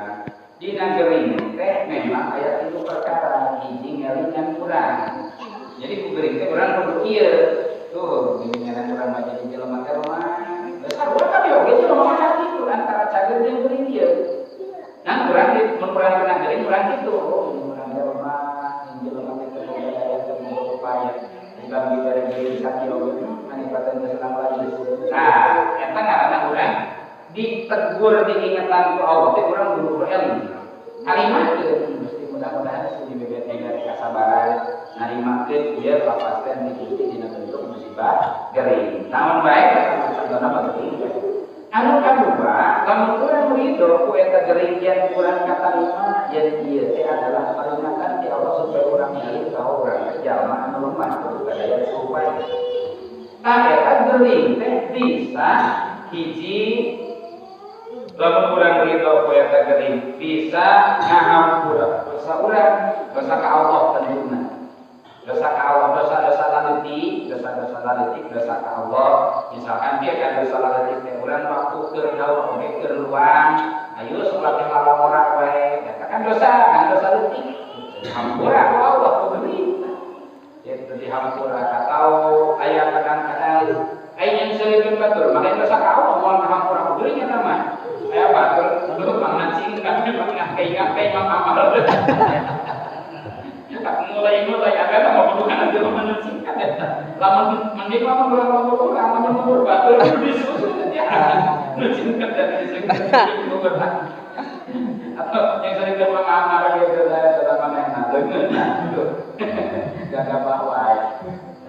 urang. Dina gering teh memang aya tilu perkara, hiji ngelingan urang. Jadi ku gering teh urang kudu kieu. Tuh, ngelingan urang mah jadi jelema teh lemah. Sarua kabeh oge jelema mah kitu antara cager jeung gering ieu. Nah, urang di mun urang kena gering urang kitu. Oh, urang teh lemah, jelema teh teu boga daya, teu boga upaya. Ibang dibere gering sakilo oge manipatan geus senang lagi. Nah, eta ngaranna urang ditegur diingetan ku Allah teh urang buru-buru eling. Kalimakeun mesti mudah-mudahan geus dibebet dibere kasabaran narimakeun ieu papasten diikuti dina bentuk musibah gering. Naon bae contohna mah gering bae. Anu kadua, lamun urang ridho ku eta gering yen urang katarima yen ieu teh adalah peringatan ti Allah supaya urang eling bahwa urang teh jalma anu lemah kudu daya upaya. Tah eta gering teh bisa hiji lamun urang ridho ku eta gering bisa ngahampura dosa urang, dosa ka Allah tentuna. Dosa ka Allah, dosa-dosa laletik, dosa-dosa laletik, dosa ka Allah. Misalkan dia kan dosa laletik teh urang waktu keur daun oge keur luang, ayo salat teh lalawara wae. Eta kan dosa, kan dosa leutik. Hampura ku Allah ku gering. Itu dihampura atau aya kadang-kadang aya yang seurikeun batur, maka dosa ka Allah moal ngahampura ku gering eta mah. Aya batur kudu mangacing tapi mangakaingat mah amal. Mulai-mulai ada mah kudu kana jelema nu singkat eta. Lamun mending lamun urang lamun urang lamun umur batur disusun ya. Nu singkat dan disingkat atau yang sering marah gitu saya sama manehna leungeun gitu. Jaga wae.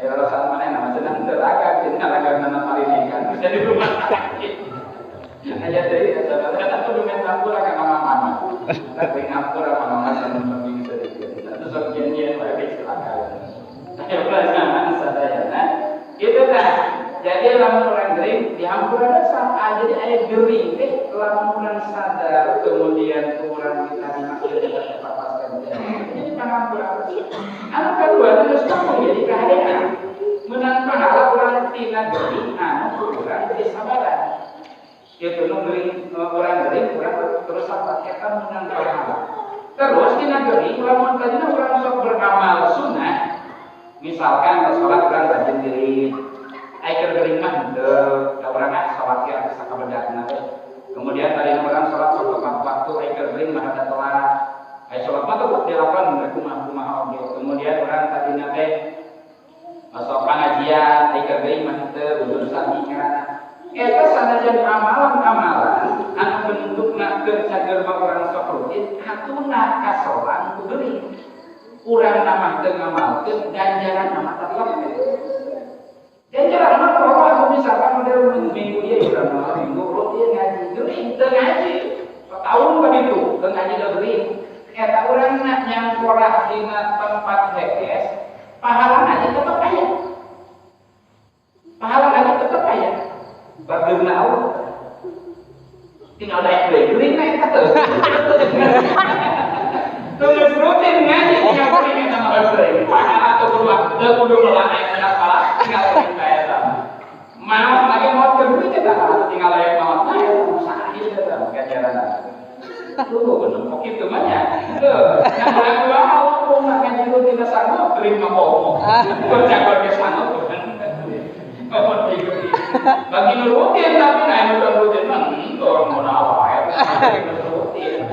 Ayo rasa manehna mah senang teu raga cenah raga nana marinikan bisa di rumah sakit. Aya deui eta eta kudu minta hampura ka mama. Tapi ngampura ka mama penting sedikit. Itu sok yen wae silakan. Ayo zaman sadayana. Itu tah. Jadi lamun urang gering dihampura dosa. Jadi aya gering teh lamun urang sadar kemudian urang ditarima ieu teh papasten teh. Jadi pangampura dosa. Anu kadua geus ngomong jadi kahadean. Menang pahala urang tina gering anu urang geus sabaran. Kitu nu gering urang gering urang terus sabar eta menang pahala. Terus dina gering lamun tadina urang sok beramal sunnah, misalkan salat urang rajin diri, ai keur gering mah henteu, da urang ah salat ge sakabedakna teh. Kemudian tadi urang salat sok tepat waktu, ai keur gering mah rada telat. Ai salat mah tetep dilakukan rek kumaha-kumaha oge. Kemudian urang tadina teh sok pangajian, ai keur gering mah henteu, udur sami ngaranna. Eta sanajan amalan-amalan anu bentukna keur cager mah urang sok rutin, hatuna kasolang ku gering. Urang mah teu ngamalkeun ganjaran mah tetep. Ganjaran mah kalau aku misalkan model minggu ieu urang mah minggu rutin ngaji, gering teu ngaji. Tahun ka ditu teu ngaji da gering. Eta urang nyangkorah dina tempat hekes, pahala ngaji tetep aya. Pahala ngaji tetep aya. Bageuna Allah. Tinggal daek deui gering na eta teu. Teu rutin ngaji tinggal gering eta mah gering. Pahala teu kudu teu kudu melah aya dina salah tinggal gering bae eta. Maot lagi maot keur duit eta tinggal aya maot na eta sakit eta ganjaran. Tuh bener kok kitu mah nya. Teu, yang urang dua hukum ngaji rutin sanggup gering mah komo. Kerja ge sanggup. Komo digering. Bagi nu rutin tapi nah nu rutin mah henteu orang mun wae rutin.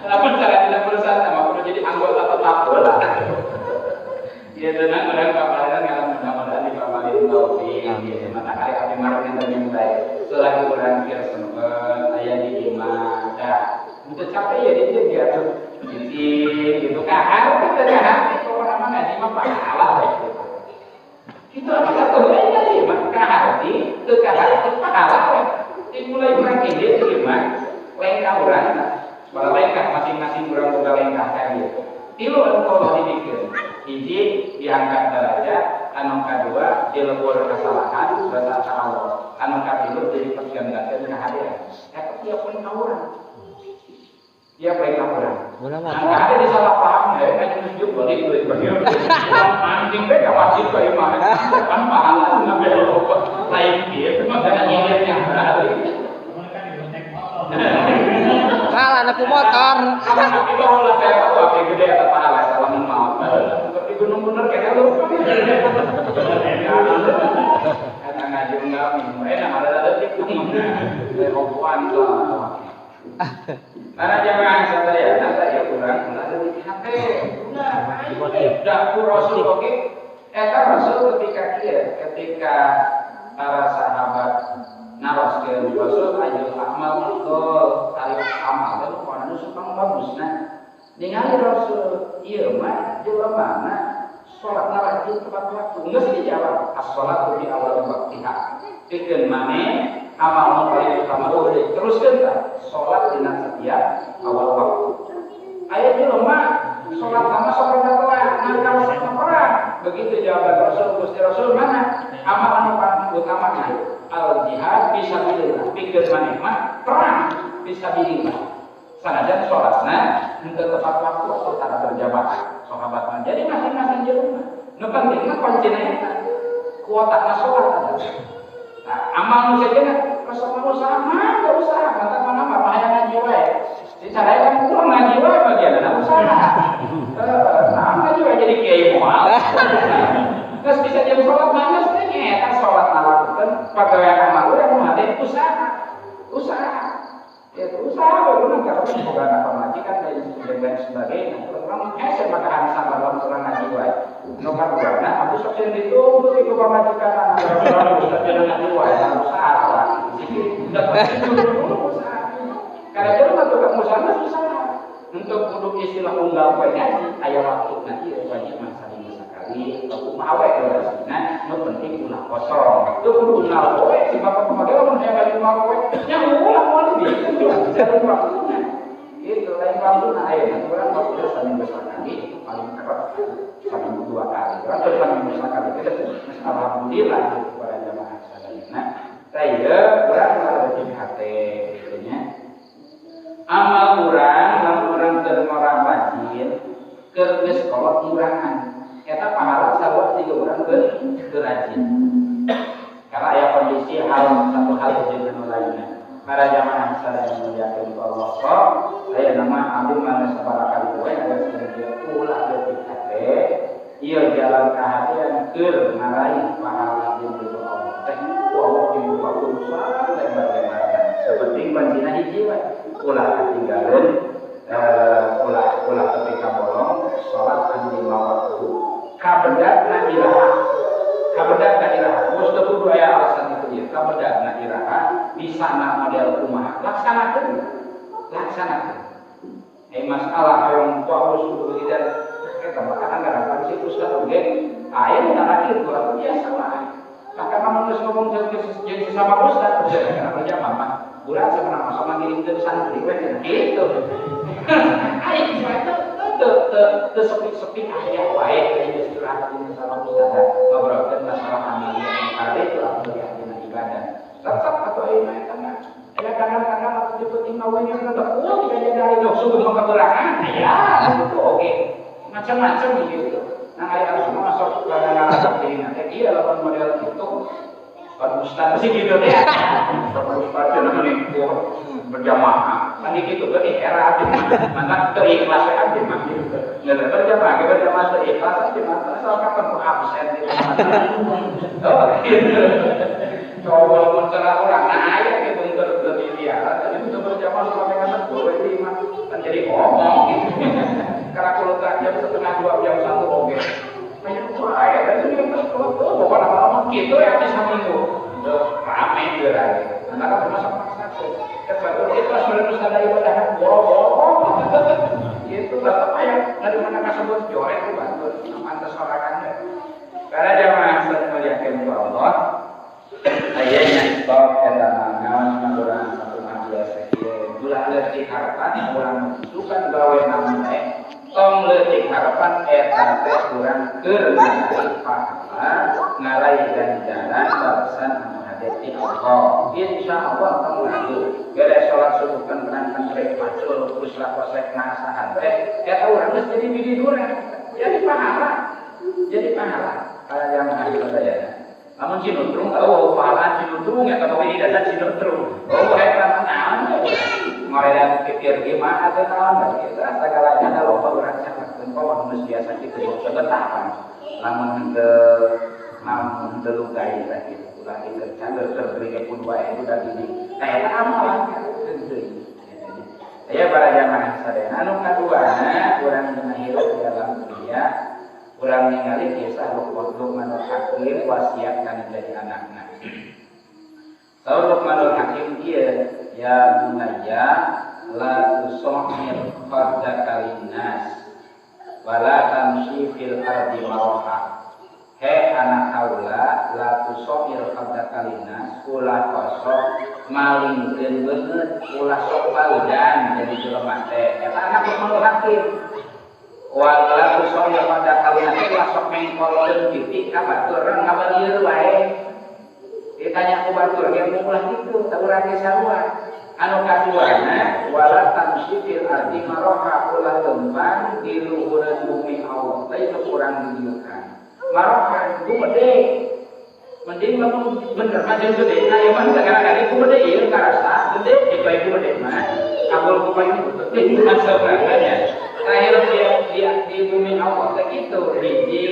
Lamun cara tidak berusaha mah kudu jadi anggota tetap heula. Ieu tenang urang papaliran ngaran mudah-mudahan dipapalin taufik. Mata kali abdi mah yang baik. Selagi urang keur sempet aya di imah dah. Henteu capek ya dia diatur cicing gitu kahar kita kahar pokona mah ngaji mah pahala we gitu. Itu apa kata we ngaji mah kahar teu kahar teu pahala we. Dimulai urang ieu di imah lengkah urang. Para lengkah masing-masing urang boga lengkah ka ieu. Tilu anu Allah dibikeun. Hiji diangkat derajat, anu kadua dilebur kesalahan dosa ka Allah. Anu katilu dilipet gandakeun kahadean. Eta tiap pun ka urang. Tiap lengkah urang. Anu ada di salah paham ya, kan masjid balik duit bagi. Anjing teh ka masjid ka ieu mah. Kan pahala cenah belo. Lain kieu mah kana nyinyir yang berarti. Anak motor. Tapi baheula teh wae gede eta pahala lamun maot. Tapi gunung bener kayaknya lu. Kata ngaji enggak minum. Nah ada detik kopuan tuh. Karena jamaah sadayana saya kurang ulah leutik hate. Ulah ku Rasul oge. Eta Rasul ketika kieu, ketika para sahabat naroskeun Rasul ayo amal afdol, ari amal teh pokona nu supang bagusna. Ningali Rasul ieu mah jelemana salatna rajin tepat waktu. Geus dijawab, as-shalatu fi awal waqtiha. Pikeun maneh amal nu paling utama teruskeun tah salat dina setiap awal waktu. Aya jelema salat lama sok rada telat, nalika waktu perang. Begitu jawaban Rasul, Gusti Rasul mana amal anu paling utama al jihad fisabilillah. Pikeun maneh mah perang fisabilillah. Sanajan salatna henteu tepat waktu atau tara berjamaah sahabat mah. Jadi masing-masing jelema nu penting mah kuncina eta kuotana salat ada. Nah, amal nu sejenna resep mah usaha mah teu usaha, mantap mana mah hayang ngaji wae. Di saraya kan kurang ngaji wae bagianna usaha. Nah, ngaji wae jadi kiai moal. Geus bisa jeung salat mah geus teh nya eta salat ngalakukeun pagawean amal urang mah hade usaha. Usaha. Ya usaha baru nanti kalau boga pamajikan dan lain sebagainya. Urang hese makahan sabar lamun urang ngaji wae. Nu kaduana aku sok sieun ditunggu ieu pamajikan urang ustaz jeung ngaji wae usaha salat. Usaha. Karena jelema tukang usaha mah susah. Untuk kudu istilah unggal poe ngaji aya waktuna ieu wajib mah saminggu sakali atau kumaha we durasina nu penting ulah kosong. Teu kudu unggal poe si bapak pamage lamun hayang ngaji unggal poe nya ulah moal dibikin jalur waktuna. Itu lain waktuna ayeuna urang waktu saminggu sakali itu paling kerep saminggu dua kali. Urang teu saminggu sakali teh alhamdulillah gitu para jamaah sadayana. Tah ieu urang leutik hate kitu nya. Amal urang lamun urang keur ngorang rajin keur geus kolot ngurangan eta pahala sarua siga urang keur rajin. Karena aya kondisi hal satu hal jeung anu lainna. Para jamaah sadaya muliakeun ku Allah sok aya nama abdi mah sabaraha kali wae agar sadaya ulah leutik hate ieu jalan kahadean keur ngaraih pahala jeung ridho Allah teh ku Allah dibukakeun salebar-lebarna. Sapenting kuncina hiji wae ulah ketinggalan ulah ketika bolong salat anu lima waktu kabedakna iraha kabedakna iraha geus teu kudu aya alasan itu ieu kabedakna iraha bisana model kumaha laksanakeun laksanakeun masalah hoyong kuaus kudu tidak eta mah kadang kadang si ustaz oge aya nu narakeun urang biasa wae maka lamun geus ngomong jeung sesama ustaz karena berjamaah mah urang saperna masuk ngirimkeun santri we kitu. Aya itu teu sepi-sepi aya wae geus curhat jeung sesama ustaz ngobrolkeun masalah amalia kade itu amalia dina ibadah. Tetep atuh ayeuna eta mah aya kadang-kadang atuh dipenting mah we nya teu dijaga dari subuh mah kaberangan aya itu oge macam-macam gitu. Nah aya anu masuk kadang-kadang dina teh ieu lamun model kitu Pak Ustaz sih gitu deh. Pak Ustaz cenah meni berjamaah. Kan gitu ge era abdi mah. Mantap teu ikhlas we abdi mah gitu. Ngeun berjamaah ge berjamaah teu ikhlas abdi mah asal kapan ku absen gitu. Oh gitu. Coba lamun cenah urang nah aya ge bentur teu diziarah tadi teu berjamaah sampai kana we di mah kan jadi omong gitu. Karena kalau jam 1:30 jam 1 oge. Banyak wae da sini geus pokona lama kitu ya di saminggu. Rame geura ge. Antara termasuk maksakeun. Kecuali ikhlas bener sadaya ibadah boro-boro. Itu tetep aya dari mana kasebut joret ku batur pantes sorangan. Karena jamaah sadaya muliakeun ku Allah. Aya nya stop eta ngaos urang satu mah biasa kieu. Ulah leutik harapan urang sukan gawe naon teh. Tong leutik harapan eta teh urang keur ngaraih pahala, ngaraih ganjaran balasan anu hade ti Allah. Insyaallah tong ragu. Beres salat subuh kan berangkat rek pacul kuslah kosek ngasahan teh eta urang geus jadi bididuran. Jadi pahala. Jadi pahala. Para jamaah sadaya. Lamun cinutrung, oh pahala cinutrung eta mah dasar cinutrung. Oh eta naon teh. Ngoredan pikir gimana atau naon kitu sagalanya da loba urang cakeun kok geus biasa kitu sebetah pan. Lamun henteu namun henteu lugai kitu ulah dikerja keur pun wae udah gini. Nah eta amalan henteu. Aya para jamaah sadayana anu kaduana urang dina hirup di alam dunia urang ningali kisah Luqmanul Hakim wasiat kana jadi anakna. Saur Luqmanul Hakim ieu ya bunayya la tusahhir khaddaka linnas wala tamshi fil ardi maraha. He anak kaula la tusahhir khaddaka linnas ulah kosok malingkeun beungeut ulah sok paudan jadi jelema teh. Eta anak Luqmanul Hakim. Wala tusahhir khaddaka linnas ulah sok mengkolkeun pipi ka batur ngabalieur wae. Ditanya ku batur ge ulah kitu teu urang ge sarua. Anu kaduana wala tamshi fil ardi maraha ulah lempang di luhureun bumi Allah teh itu kurang didieukan. Maraha gumede mending lamun bener mah jeung gede nah ieu mah sagala-gala gumede ieu karasa gede jeung bae gumede mah kabul ku payung butut sabrangnya. Terakhir dia di bumi Allah teh kitu hiji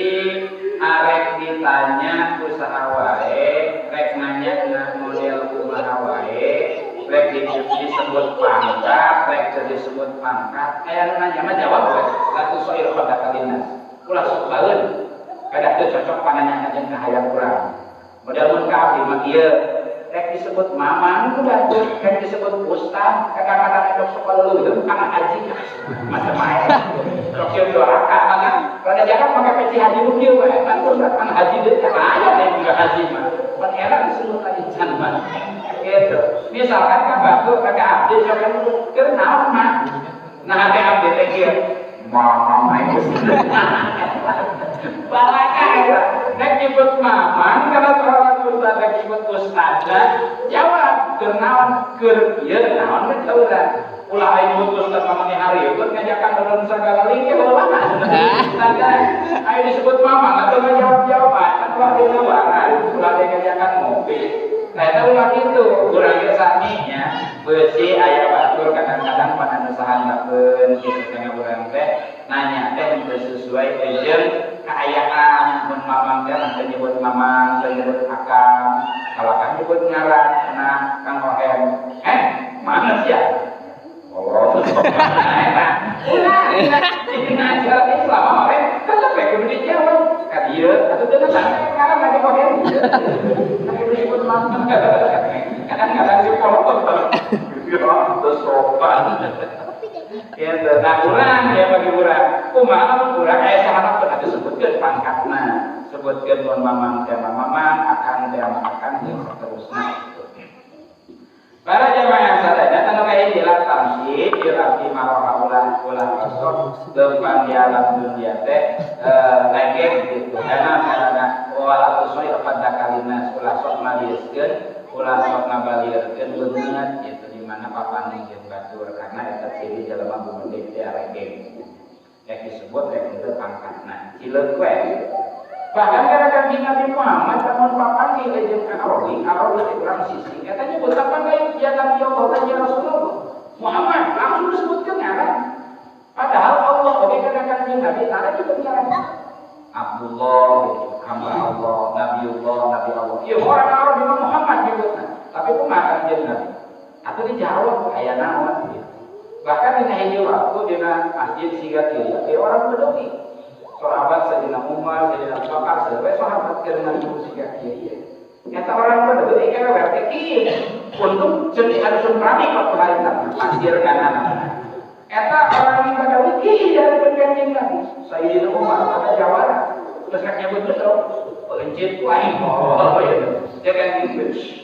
arek ditanya ku saha wae rek nanya na model kumaha wae rek disebut pangkat rek disebut pangkat aya nu nanya mah jawab we la tusair khaddaka linnas ulah sok baeun kadah teu cocok pananyana jeung kahayang urang model mun ka abdi mah ieu rek disebut mamang ku batur rek disebut ustad kadang-kadang sok sok leuleum kang haji macam wae sok sieun doraka mah rada jarang make peci haji nu kieu we kan kang haji deui aya teh enggak haji mah pan era disebut acan mah gitu. Misalkan ka batur ka abdi sok keur naon mah nah teh abdi teh kieu mamang aing balaka eta rek nyebut mamang kana seorang ustad rek nyebut ustad jawab keur naon keur ieu naon we urang ulah aing nyebut ustad mamang harieun ngajakan urang sagala lingkih ulah ustad aing disebut mamang atuh ngajawab-jawab kan ulah dinawaran ulah ngajakan ngopi. Nah eta ulah kitu urang ge sami nya beusi aya batur kadang-kadang pananusahan lakeun kitu kana urang teh nanya teh henteu sesuai jeung kaayaan mun mamang teh henteu nyebut mamang teu nyebut akang kalakan nyebut ngaran nah Kang Ohem mana sia Allah eta ulah dina ajaran Islam mah we tetep we kudu dijawab ka dieu atuh teu ngaran lagi Ohem disebut mamang kadang-kadang dipolot terus sopan gitu. Nah urang ya bagi urang kumaha lamun urang aya saharapkeun atuh sebutkeun pangkatna sebutkeun mun mamang teh mamang akang teh akang jeung saterusna gitu. Para jamaah sadaya anu kahiji la tamshi fil ardi maraha ulah ulah osok lempang di alam dunia teh legeng gitu. Karena wala tusoi khaddaka linnas ulah sok malieskeun ulah sok ngabalieurkeun beungeut gitu di mana papanggih jeung batur karena eta ciri jelema gumede teh regeng. Rek disebut rek henteu pangkatna cileuk we. Bahkan karena Kanjeng Nabi Muhammad lamun papanggih jeung Arabi, Arabi teh urang sisi eta nyebut apa lain ya Nabi Allah dan ya Rasulullah. Muhammad langsung disebutkeun ngaran. Padahal Allah oge kana Kanjeng Nabi tara nyebut ngaran. Abdullah, hamba Allah, Nabiullah, Nabi Allah. Ieu orang Arab mah Muhammad nyebutna. Tapi kumaha Kanjeng Nabi? Atuh dijawab aya naon gitu. Bahkan dina hiji waktu dina masjid siga kieu ya orang Badui. Sahabat Sayyidina Umar, Sayyidina Abu Bakar, sahabat sahabat keur ngalimu siga kieu ieu. Eta orang Badui kana berarti kieu. Untung ceun anu rame waktu harita pasir kana. Eta orang Badui kieu dari Kanjeng Nabi. Sayyidina Umar ada jawara. Terus nyebut betul. Pencit ku aing oh ya. Dia kan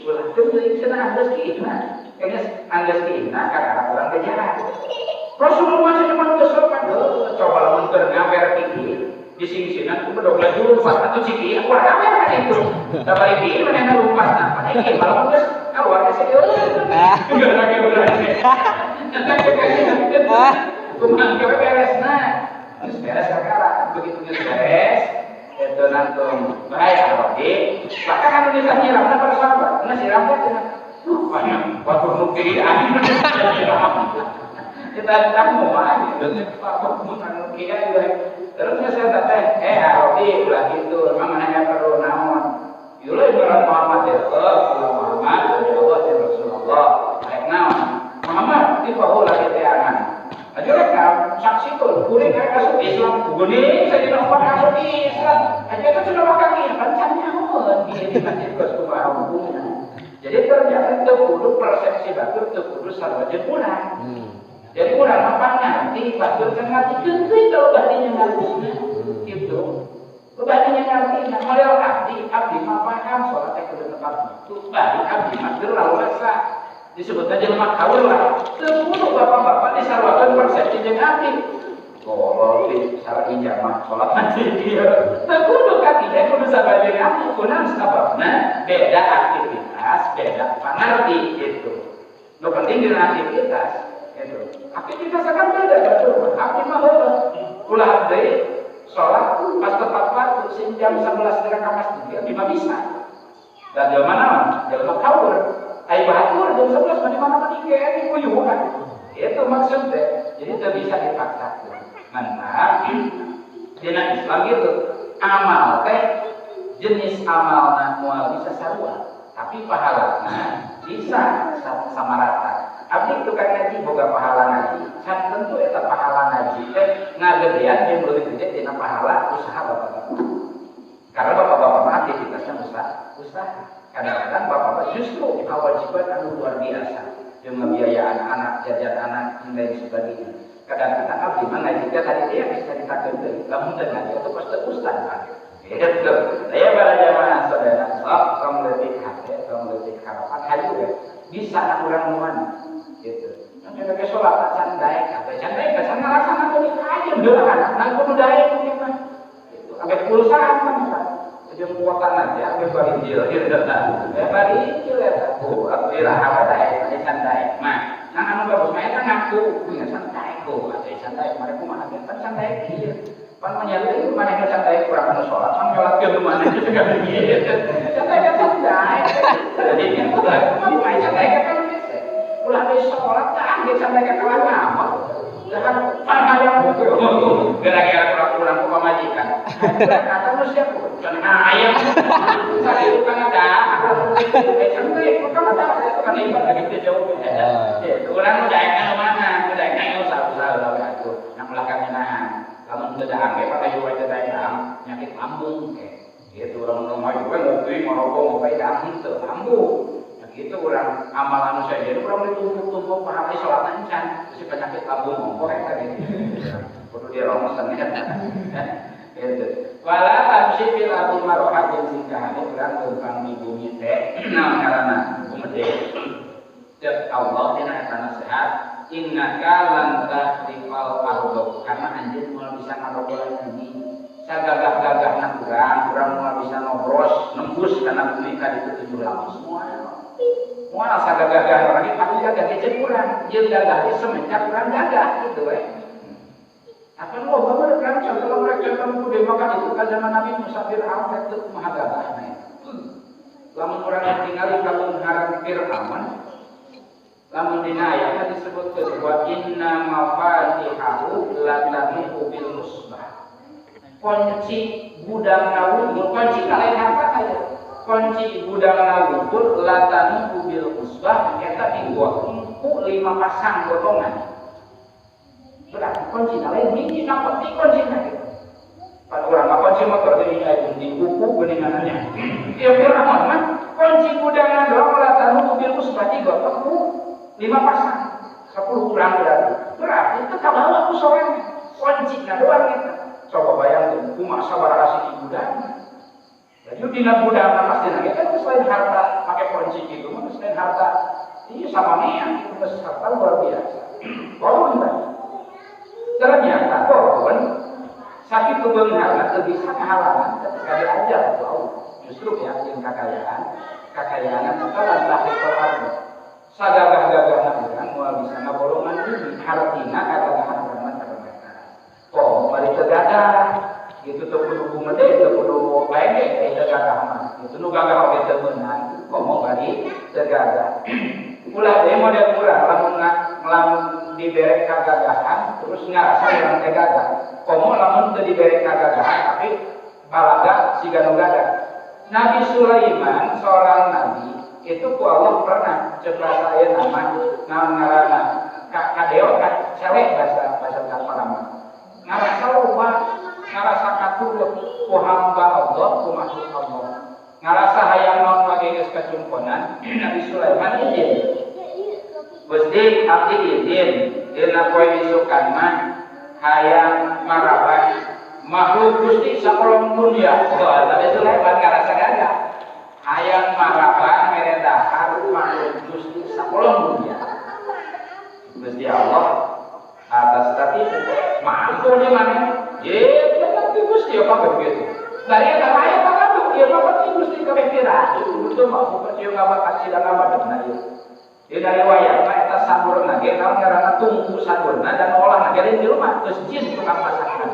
ulah teu cenah geus kieu mah. Geus anggeus kieu mah kakara urang kejaran. Rasulullah cenah geus sopan. Coba lamun keur ngawer kieu disingsinan ku bedog laju lumpat atuh ciki ulah ngawer kan itu. Da bari kieu manehna lumpat nah pada kieu malah geus keluar geus kieu. Geus lagi urang. Kumaha ge beresna. Geus beres kakara begitu geus beres itu nantung bahaya Arabi bahkan anu nikah nyiramna para sahabat nah siram teh cenah Waktu nukian. Kita tamu mah gitu. Nukian terus saya tanya, Robi ulah gitu, emang mana perlu naon? Yula ibarat Muhammad ya, Muhammad, ya Allah, ya Rasulullah, rek naon? Muhammad, tiba ulah kiteangan. Aja rek naon? Saksi tuh, kuring rek asup Islam, geuning saya dina opat asup Islam. Aja itu cenah mah kaki, kan can nyahoeun di masjid geus kumaha hubunganna. Jadi ternyata teu kudu persepsi batur teu kudu sarua jeung urang. Jadi urang mah ngarti batur can ngartikeun deui kalau badinya ngarti gitu. Badinya ngarti nah model abdi, abdi mah paham salat teh kudu tepat waktu. Bari abdi mah teu rasa disebut aja lemah kaul lah. Teu kudu bapak-bapak disaruakeun persepsi jeung abdi. Kolol di sareng jamaah salat masjid ieu. Teu kudu kaki teh kudu sarua jeung abdi kunaon sababna beda aktivitas, beda pangarti gitu. Nu penting dina aktivitas gitu. Aktivitas akan beda betul. Abdi mah heueuh. Ulah deui salat pas tepat waktu sing jam 11 ka masjid abdi mah bisa. Da jelema naon? Jelema kaur. Ai batur jam 11 mah di mana mah dikeun kuyuhan. Itu maksudnya. Jadi teu bisa dipaksakeun. Mantap. Dina Islam gitu. Amal teh jenis amalna moal bisa sarua, tapi pahalana bisa sama rata. Abdi tukang ngaji boga pahala ngaji, can tentu eta pahala ngaji teh ngagedean jeung leuwih gede dina pahala usaha bapak-bapak. Karena bapak-bapak mah aktivitasnya usaha. Kadang-kadang bapak-bapak justru kewajiban anu luar biasa jeung ngebiayaan anak, jajan anak dan lain sebagainya. Kadang-kadang abdi mah ngaji teh tadi dia bisa ditakeun deui. Lamun teu ngaji atuh pasti ustad kan. Gitu. Saya para jamaah saudara, sok tong leutik hate, tong leutik harapan hayu we. Bisa urang mana gitu. Nanti ke sholat can daek, atuh can daek can ngalaksanakeun aja deuhan, nang kudu daek ieu mah. Gitu. Ambek pulsaan mah jeung kuotan aja ambek barinjil gitu. Ya barinjil eta. Oh, atuh iraha daek, can daek. Mah, nang anu bagus mah eta ngaku, kuing can daek kok, atuh can daek mare kumaha ge can daek ieu. Pan menyadari maneh can daek kurang anu sholat, pan nyolatkeun maneh juga begitu. Can daek can daek. Jadi kitu kumaha can daek kan ulah deui salat tah geus sampai ka kalah ngamuk. Lah pan hayang gara-gara kurang-kurang ku pamajikan. Kata nu sia ku can hayang. Sakitu kana da. Can deui ku kana da kan ibadah gitu jauh. Urang nu daek anu mana? Nu daek na usaha-usaha lah we atuh. Nang ulah kamenahan. Lamun teu dahang ge patayu we teu daek nyakit lambung ge. Gitu urang nu maju we ngopi ngarokok ngopi dahang teu lambung. Itu orang amal anu saja, orang ditumpuk-tumpuk pahala sholat encan, terus penyakit lambung ongkoh eta gitu. Kudu diromosan ya. Gitu. Wala tamsi fil ardi maroha jeung singkahane urang leumpang di bumi teh naon ngaranna gumede. Cek Allah dina eta nasihat, innaka lan tahrifal ardo, karena anjeun moal bisa ngarobolan bumi. Sagagah-gagahna urang, urang moal bisa ngobros, nembus kana bumi ka ditu tujuh lapis moal. Moal sagagah orang ini pasti gagah kecil kurang, jeung gagah ge semenjak kurang gagah gitu we. Akan loba mah urang contoh urang contoh ku makan itu ka zaman Nabi Musa Fir'aun teh teu kumaha gagahna. Lamun urang tingali ka beungharan Fir'aun, lamun dina ayatna disebutkeun wa inna mafatihahu latanu bil musbah. Kunci gudang wungkul, kunci kalain harta aya. Kunci gudang wungkul latanu bil usbah eta digotong ku 5 pasang gotongan. Berarti kunci lain hiji na penting kuncina gitu. Pan urang mah kunci motor teh aya di buku geuningannya. Ieu Fir'aun mah kunci gudang doang latanu bil usbah digotong ku 5 pasang. 10 urang berarti. Berarti teu kabawa ku sorangan. Kuncina doang eta. Coba bayangkeun kumaha sabaraha siki gudang. Jadi dina gudang pasti nage kan selain harta pakai kunci gitu mah selain harta iya sama nih itu harta luar biasa. Korun tadi. Ternyata korun sakit beungharna teu bisa ngahalangan ketika diajar ku Allah. Justru ya jeung kakayaan, kakayaan eta lan tahrifal ardo. Sagagah-gagahna urang moal bisa ngabolongan bumi, hartina kagagahan urang mah terbatas. Kok bari teu gagah gitu teu kudu gumede teu kudu bae teu gagah mah. Itu nu gagah oge teu meunang, komo bari bagi teu gagah. Ulah deui model urang lamun lamun dibere kagagahan terus ngarasa urang teh gagah. Komo lamun teu dibere kagagahan tapi balaga siga nu gagah. Nabi Sulaiman seorang nabi itu ku Allah pernah cek bahasa aya nama naon ngaranna kadeo ka cewek bahasa bahasa kaparama. Ngarasa loba, ngarasa katurut ku hamba Allah, ku makhluk Allah. Ngarasa hayang naon lagi geus kacumponan, Nabi Sulaiman izin. Gusti abdi izin dina poe isukan mah hayang maraban makhluk Gusti sakolong dunia. Oh, Nabi Sulaiman ngarasa gagah. Hayang maraban mere dahar makhluk Gusti sakolong dunia. Gusti Allah atas tapi mampu di mana? Ye, tapi Gusti apa begitu? Dari eta aya pangadu, ieu mah penting Gusti kabeh kira. Itu mah bukan ieu ngabakat sida ngabadna ieu. Ieu dari riwayat mah eta saburna ge naon ngaranna tungku saburna dan olahna ge lain jelema geus jin tukang masakan.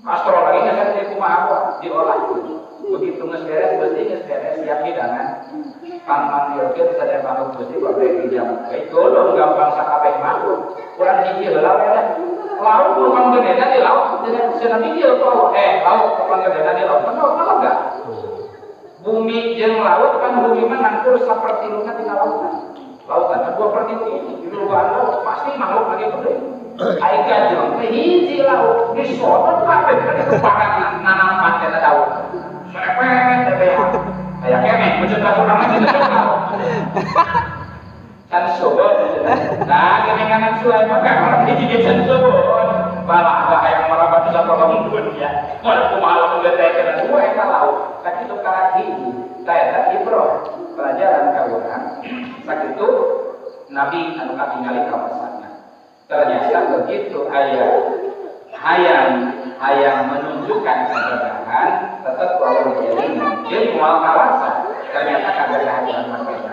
Kastro lagi geus teh kumaha diolah. Begitu geus beres Gusti geus beres siap hidangan. Pangmanggilkeun sadaya makhluk Gusti kabeh dijam. Itu gampang sakabeh makhluk. Urang hiji heula we lah. Laut tukang gedena di laut tidak cenah mikir kok laut tukang gedena di laut kan laut enggak. Bumi jeung laut kan bumi mah nangkur sapertiluna tina lautan. Lautan kan 2/3 ini di luar laut pasti makhluk lagi gede. Ai kajeng teh hiji laut disodot kabeh kan kepakan nanampan kana daun. Serepet teh ya. Aya keneh muncul ka urang mah kitu. Can subur. Nah, geninganan Sulaiman kan orang hiji ge can subur. Balaga hayang maraban sakolong dunia. Mun kumaha lamun getekeun dua eta laut. Sakitu karak hiji. Tah eta ibroh pelajaran ka urang. Sakitu nabi anu katingali kawasana. Ternyata begitu aya hayang menunjukkan kegagahan tetep walau dielingan jeung moal kawasa. Ternyata kagagahan urang mah.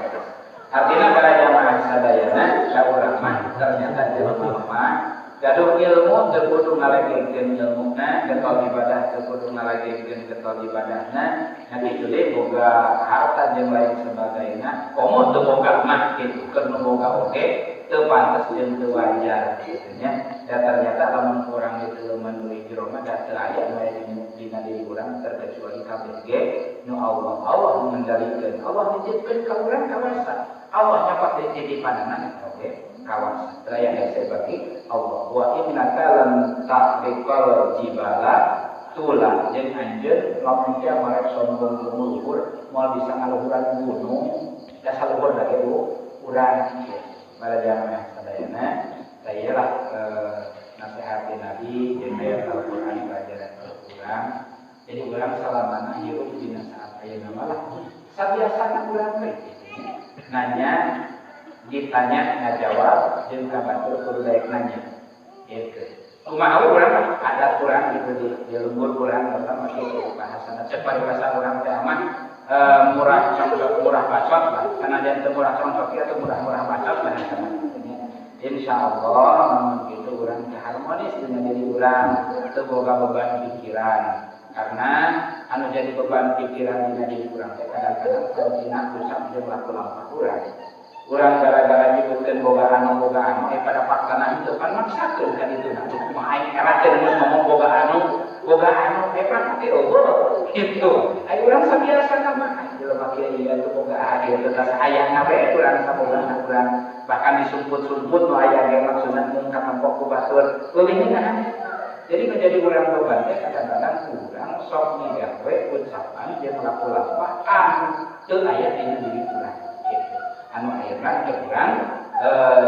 Artinya para jamaah sadayana ka urang mah ternyata jelema mah gaduh ilmu teu kudu ngalagekeun ilmuna, getol ibadah teu kudu ngalagekeun getol ibadahna, nya kitu deui boga harta jeung lain sebagainya, komo teu boga mah kitu, keur nu boga oge teu pantes jeung teu wajar kitu nya. Da ternyata lamun urang diteuleman deui jero mah da teu aya nu aya dina diri urang terkecuali kabeh ge nu Allah. Allah mengendalikeun, Allah nitipkeun ka urang kawasa. Allah nyapat titipanana eta oge kawasa. Teu aya hese bagi Allah. Wa innaka lan tahriqal jibala tula jeung anjeun lamun teh marek sombong luhur moal bisa ngaluhuran gunung da saluhur da ge urang kieu. Para jamaah sadayana sayalah nasihat Nabi jeung ayat Al-Qur'an pelajaran Al-Qur'an. Jadi urang salamana hirup dina saat ayeuna malah sabiasana urang we nanya ditanya ngajawab jeung ka batur kudu daek nanya gitu. Kumaha we urang adat urang gitu di lembur urang terutama kitu bahasana cek paribasa urang teh mah murah congcok murah bacot lah. Sanajan teu murah congcok ieu teu murah-murah bacot bahasana. Insyaallah lamun kitu urang teh harmonis dengan diri urang teu boga beban pikiran. Karena anu jadi beban pikiran dina diri urang teh kadang-kadang tina usap jeung laku lampah urang. Urang gara-gara nyebutkeun boga anu pada faktana itu kan maksakeun ka ditu nah kumaha aing erakeun geus ngomong boga anu praktik eueuh kitu. Ai urang sabiasana mah jelema kieu ieu teu boga ieu teh tas hayangna we urang sabogana urang bahkan disumput-sumput nu aya ge maksudna mung katempo ku batur leuwih ngeunah. Jadi menjadi urang beban teh kadang-kadang urang sok migawe ucapan jeung laku lampah anu teu aya dina diri urang kitu. Anu akhirna teh urang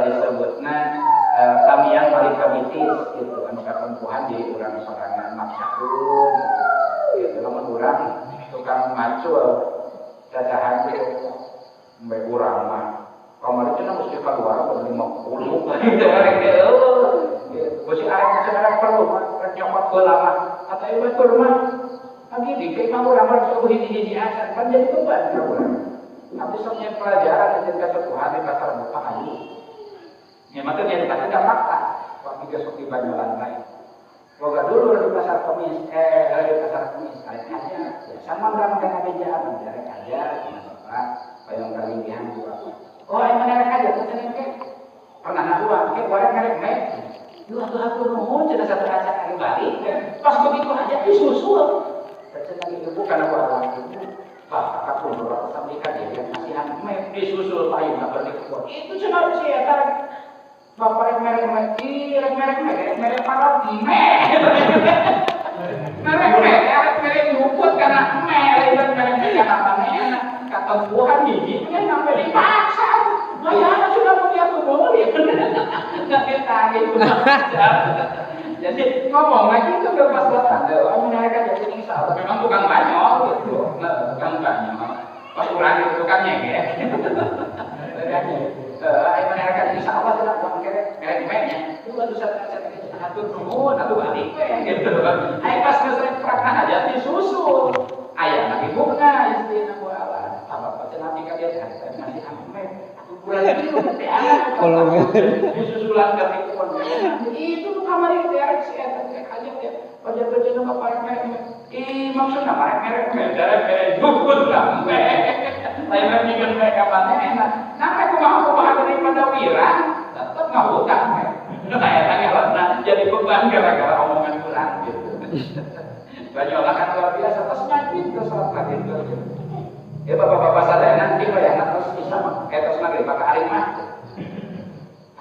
disebutna samian balik kabitis gitu anu katempuhan di urang sorangan maksakeun gitu. Lamun urang tukang macul cacahan gitu mbe urang mah kamari cenah mesti kaluar 50 gitu rek teh eueuh gitu. Bisi arek cenah perlu rek nyokot heula mah atau ieu batur mah lagi dike mah urang mah sok hiji-hiji acan kan jadi beban ka urang. Tapi sok nyen pelajaran jeung kasepuhan di pasar buka ayu. Nya mah teh nya dipake ka fakta. Waktu ge sok di Banyolan bae. Boga dulur di pasar Kemis, di pasar Kemis arek aja. Ya sama urang teh ngabejaan arek aja kumaha. bapak payung kalinggihan ku bapak. Oh emang merek aja cenah ke pernah na uang ke goreng merek mek. Duh atuh hatur nuhun cenah satu acan ari balik. Pas begitu aja disusul. Cenah ibu kana bapak ibu. Bapak kapulur sampai ka dia kasihan mek disusul payung ka balik. Itu cenah si eta bapak rek merek mek, ih rek merek mek, merek parodi mek. Merek mek, rek merek nyuput kana mek, rek merek mek kana manehna katempuhan gigi nya sampai dipaksa. Bayar sudah mau dia tuh boleh. Nggak ditarik. Jadi ngomong lagi itu ke pas datang. Oh mereka jadi insya Allah memang tukang banyol gitu. Tukang banyol. Pas urang itu tukang nyegek. Ayo mereka insya Allah sudah uang kerek merek meknya. Itu baru satu nuhun atau balik gitu. Ayo pas ngesrek prakna aja disusul. Ayah lagi buka istri aku ala. Apa cenah ka dia masih ame. Kalau disusulan ke itu kamar itu ya si eta teh hajat ya. Pajak-pajak nu ka merek. Ih maksudna merek merek merek jukut lah. Lain mah mereka manehna. Nah kumaha-kumaha daripada wirang tetep ngahutang. Nah eta ngalana jadi beban gara-gara omongan urang gitu. Banyak kan luar biasa terus maghrib terus salat maghrib terus. Ya bapak-bapak sadayana nanti wayahna terus bisa terus maghrib maka ari mah.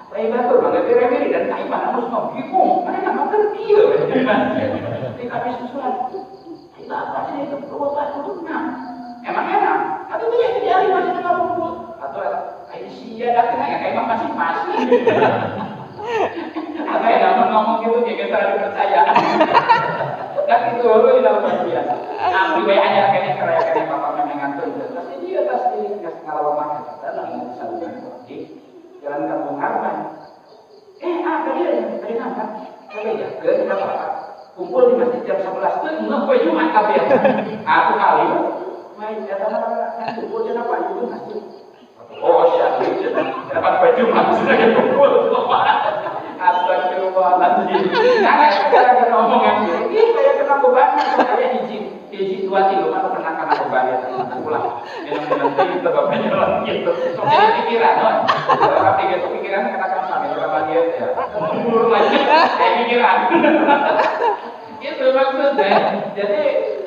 Apa batur banget diremiri dan ka imah anu bingung. Mana nama keur kieu di kami susulan. Ai bapak sih itu bapak kudu emang enak. Atau tuh yang di ari masih ngarumput atau ai sia datang ya ka imah masing-masing. Apa ya nama ngomong gitu kayak terlalu percaya. Dan itu luar biasa. Nah, di WA nya kayaknya kayaknya bapak memang ngantun. Terus dia tas di ngalawa makan kata langsung saluran di jalan Kampung Harapan. Apa dia yang tadi nampak? Coba ya, ke bapak kumpul di masjid jam 11 tuh enggak poe Jumat kabeh. Aku kali main kata kan kumpul cenah Pak itu masjid. Oh, syahid cenah. Dapat poe Jumat sudah kumpul. Astagfirullahaladzim. Karena gara-gara omongan ini kayak kena beban, kayak hiji dua tilu kan pernah kena beban ya. Ulah, minum-minum itu bapaknya lah gitu. Sok jadi pikiran, non. Tapi gitu pikiran kena kan sampai berapa dia ya. Mundur lagi kayak pikiran. Itu maksudnya. Jadi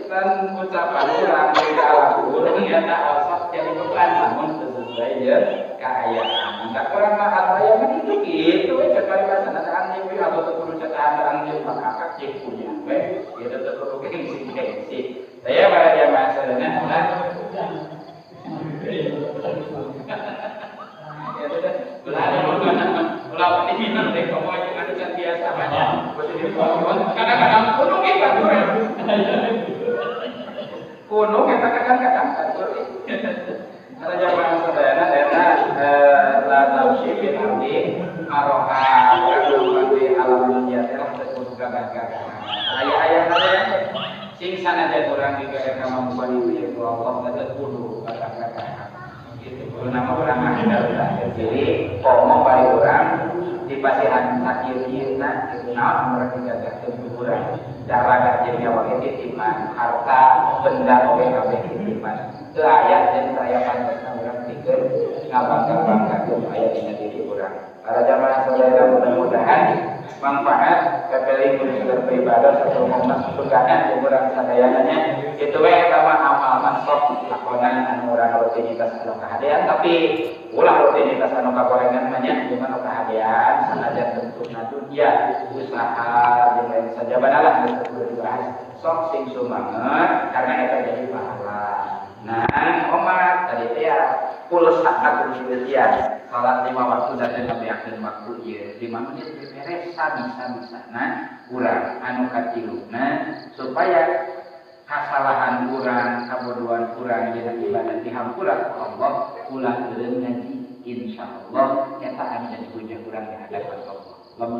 dan ucapan orang dari alam urang ya tak osok jadi beban namun sesuai ya keayaan. Tak kurang mah ataya mah gitu gitu we cek paribasana teh anjeun atau teu kudu cacaan anjeun maka kak jeung punya we ieu teu perlu gengsi-gengsi. Saya pada jamaah sadayana lah. Ya sudah, ulah minum deh kamu aja kan can biasa banyak. Kadang-kadang kuno ge batur. Kuno eta kadang-kadang batur. Ada jamaah sadayana eta la tausi bil ardi aroha urang di alam dunia teh teu kudu gagah-gagahan. Aya-aya sadayana sing sanajan urang dibere kamampuan itu Allah teu kudu gagah-gagahan. Gitu kudu nama urang mah jadi komo bari urang dipasihan sakieu-kieuna kitu naon urang digagahkeun ku urang. Daraga jadi nyawa titipan, harta benda oge kabeh titipan. Teu aya jeung teu aya pantasna urang pikeun ngabangga-banggakeun aya dina diri urang. Para jamaah sadayana mudah-mudahan manfaat kapeling kudu beribadah satu momen surgana jeung urang sadayananya. Itu we eta mah amal mah sok lakonan anu urang rutinitas anu kahadean tapi ulah rutinitas anu kagorengan mah nya jeung anu kahadean sanajan bentukna dunia usaha jeung lain sajabana lah geus kudu dibahas sok sing sumanget karena eta jadi pahala. Nah, omat tadi teh ya pulsa kudu dilihat salat 5 waktu dan ngabeakeun waktu ieu 5 menit beres sabisa-bisana urang anu katiluna supaya kasalahan urang kabodohan urang dina ibadah dihampura ku Allah ulah eureun ngaji insyaallah eta anu jadi hujah urang di hadapan Allah.